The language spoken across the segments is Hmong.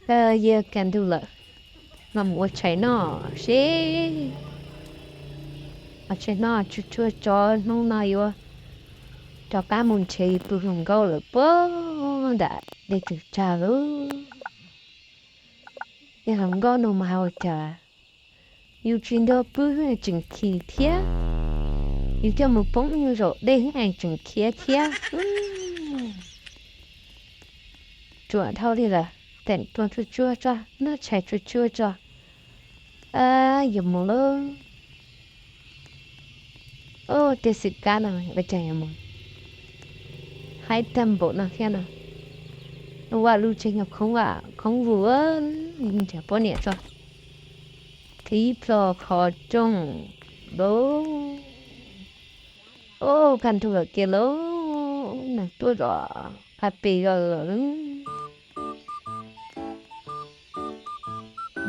Yog kaj ntug lawm, no mus ua tshais noj seb. Ua tshais noj tsuag tsuag tso, hnub no yuav rov qab mus nrhiav pw hluas nkauj lawm puag nram dej tsaws tsag lauj. Tej hluas nkauj no mas ua cas yus tsis nrog pw tseem khi thiab, yus coj mus poob zaum dej tseem khiav thiab. Tsuam dhau li lawm, teem tuaj tsuag tsuag tso, noj tshais tsuag tsuag tso. Yuav mus lauj. Tej xwm kab no ua cas yuav mus haib tag npaum no thiab no. Vaj lub tsev nyob khoob vaj khoob vus, nrhiav poj niam tso. Thib plho qhov rooj lauj. Ub, kaj ntug lawm kiag lauj, neeg tuaj zom qab pes zog lawm.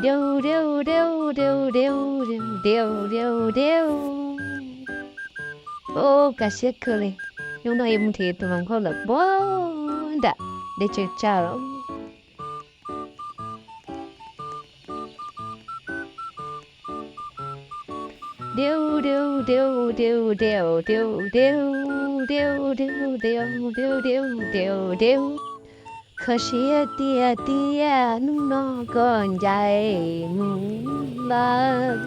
Diav diav diav diav diav diav diav diav diav. Ub, kaj siab kawg li. Hnub no yuav mus nrhiav tus hluas nkauj lawm puag nram dej tsaws tsag lauj. Diav diav diav diav diav diav diav diav diav diav diav diav diav diav diav. Kho siab tiag tiag hnub no koj ncaim mus lawm.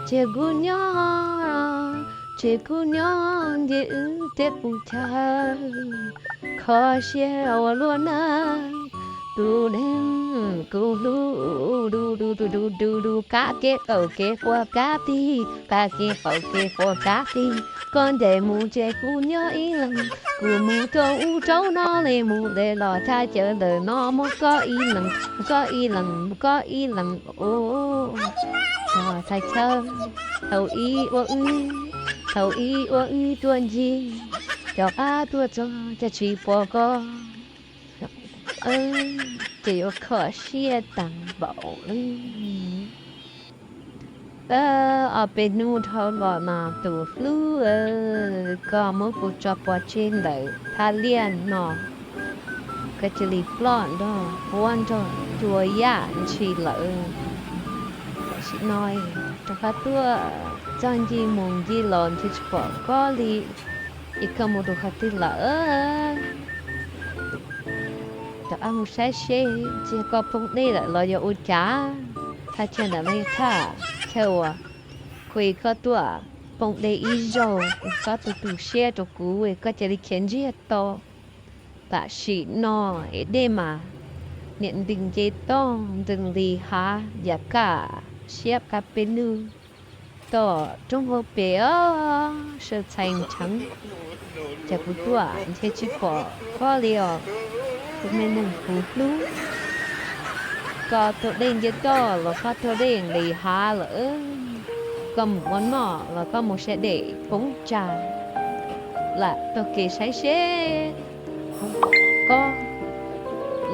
Ces kuv nyob, ces kuv nyob nce wb tej qub chaw. Kho siab ua luaj na, tus neeg kuv hlub, du du du du du du, kab kev qaum kev qua kab tig, kab kev qaum kev qua kab tig. Koj ncaim mus ces kuv nyob ib leeg, kuv mus rau ub rau no li, mus li los thaj chaw ntawm no muaj koj ib leeg, koj ib leeg, koj ib leeg. Ub, thaj chaw, thaum ub ua wb, thaum ub ua wb tuaj ncig, rov qab tuaj txog cas tsis pom koj. Ces yuav kho siab tag npaum li. Ob peb hnub dhau los no tus hlub, koj muab kuv tso pov tseg ntawm thaj liaj no, koj cia li ploj nrog huab nrog cua yaj ntshis lawm. Tam sim no rov qab tuaj txog ncig mus ncig los nrhiav tsis pom koj li, es koj mus rau qhov twg lawm? Rov qab mus saib seb, tsis yog koj poob dej lawm los yog ua cas? Thaj chaw ntawm no yog thaj chaw uas kuv koj tuaj poob dej ib zaug, koj tu tu siab rau kuv, koj cia li khiav ntsiag to. Tam sim no es dej mas niam ntws nce toj ntws li hav, yam kaj siab qab peb lug toj roob hauv pes os, saw txhais ntsheev. Cas kuv tuaj nrhiav tsis pom koj li os, tus me neeg kuv hlub. Koj tuaj dej nce toj los koj tuaj dej nqis hav lawm, koj mus ua noj los koj mus saib dej poob tsag, lam taug kev saib seb koj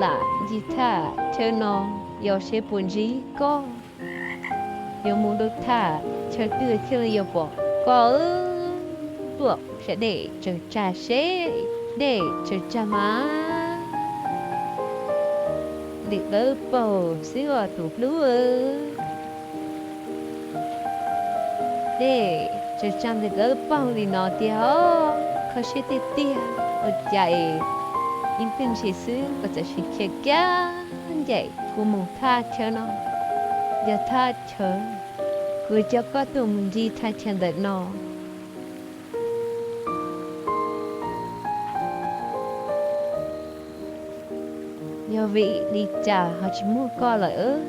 lam ncig thaj chaw no, yog seb puas ntsib koj. Yuav mus rau thaj chaw twg thiaj li yuav pom koj. Tuaj saib dej tsaws tsag seb, dej tsaws tsag mas ntim dawb paug xwb os tus hlub. Dej tsaws tsag ntim dawb paug li no tiag os, kho siab tiag tiag. Ua cas ib pliag ntshis xwb koj txawm sim khiav kiag ncaim kuv mus thaj chaw no, yog thaj chaw kuv coj koj tuaj mus ncig thaj chaw ntawm no. Yog vim li cas ho tsis muaj koj lawm?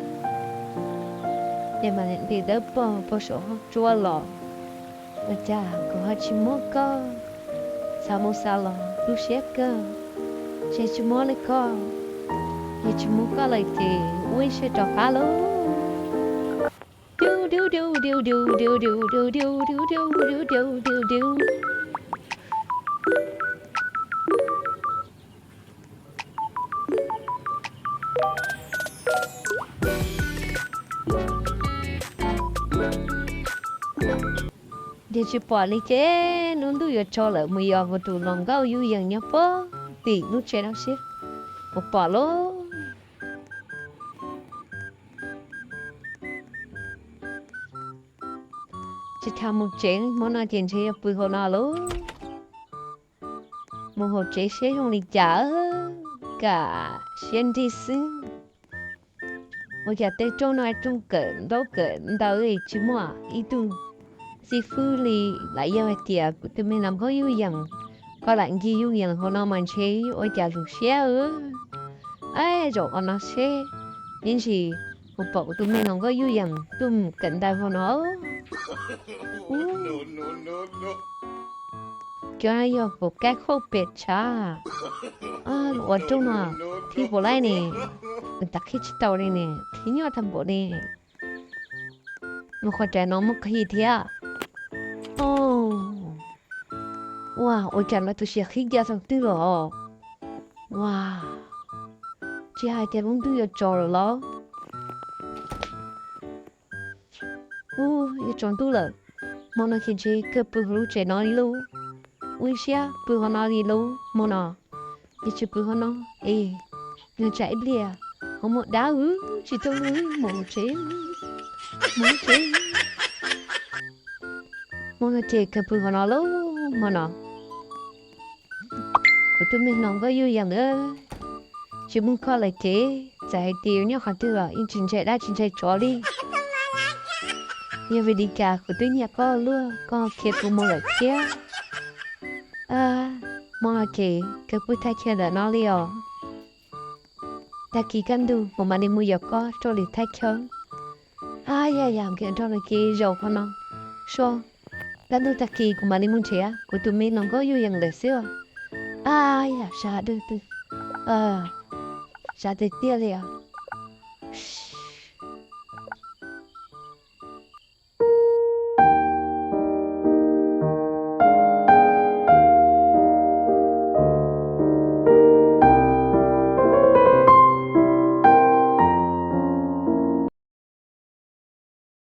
Dej mas ntim dawb paug puag saum huab tsuab los, ua cas kuv ho tsis muaj koj? Xav mus xav los tu siab kawg, ces tsis muaj li koj. Yog tsis muaj koj lawm ces ua ib siab rov qab lauj. Yog tsis pom li ces lub ntuj yuav tsaus lawm, mus yos kuv tus hluas nkauj yub yees nyob puag tim lub tsev no seb puas pom lauj. Tsis tas mus tsev, hmo no ces ntshe yuav pw hauv no lauj. Mus hauv tsev seb zoo li cas, kam siab nrig xwb. Ua cas tej rooj no rooj kawm ntaub kawm ntawv tsis muaj ib tug xib fwb li, lam yog hais tias kuv tus me hluas nkauj yuj yees, koj lam ncig yuj yees hauv no mas ntshe ua cas lus siab. Ab, zaum qhov no seb, ib ntsis kuv pom kuv tus me hluas nkauj yuj yees tuaj mus kawm ntawv hauv no. Cov no yog puas kab khauj pem tshav. Ua rooj no thib puas laij ne, nws tas qhib tsis tau li ne, qhib nyuaj tag npaum li. Mus qhov ram no muaj qhib thiab. Ua, ua cas lawv tus siav qhib ncaj tau twg los? Ua, tsis hais tias lub ntuj yuav tsaus lawm los? Ub, yuav tsaus ntuj lawm. Hmo no ces ntshe kawg pw hauv lub tsev no li lauj. Ua ib siab pw hauv no li lauj hmo no. Ces tsis pw hauv no es, nyob tsam ib pliag ho muaj dab, tsis tau mus tsev, mus tsev. Hmo no ces kawg pw hauv no lauj hmo no. Kuv tus me hluas nkauj yuj yees na, tsis muaj koj lawm ces txawm hais tias yuav nyob qhov twg los yeej tsis ntshai dab tsis ntshai tsov li. Yog vim li cas kuv twb nyiam koj luaj, koj khiav kuv mus lawm thiab. Hmo no ces kawg pw thaj chaw ntawm no li os. Tag kis kaj ntug kuv mam li mus yos koj rau lwm thaj chaw. Ab, yam yam nkaus nrog lawv kev zaum qhov no, so, kaj ntug tag kis kuv mam li mus nrhiav kuv tus me hluas nkauj yuj yees lawm xwb os. Ab, yam sab dwb, sab tiag tiag li os.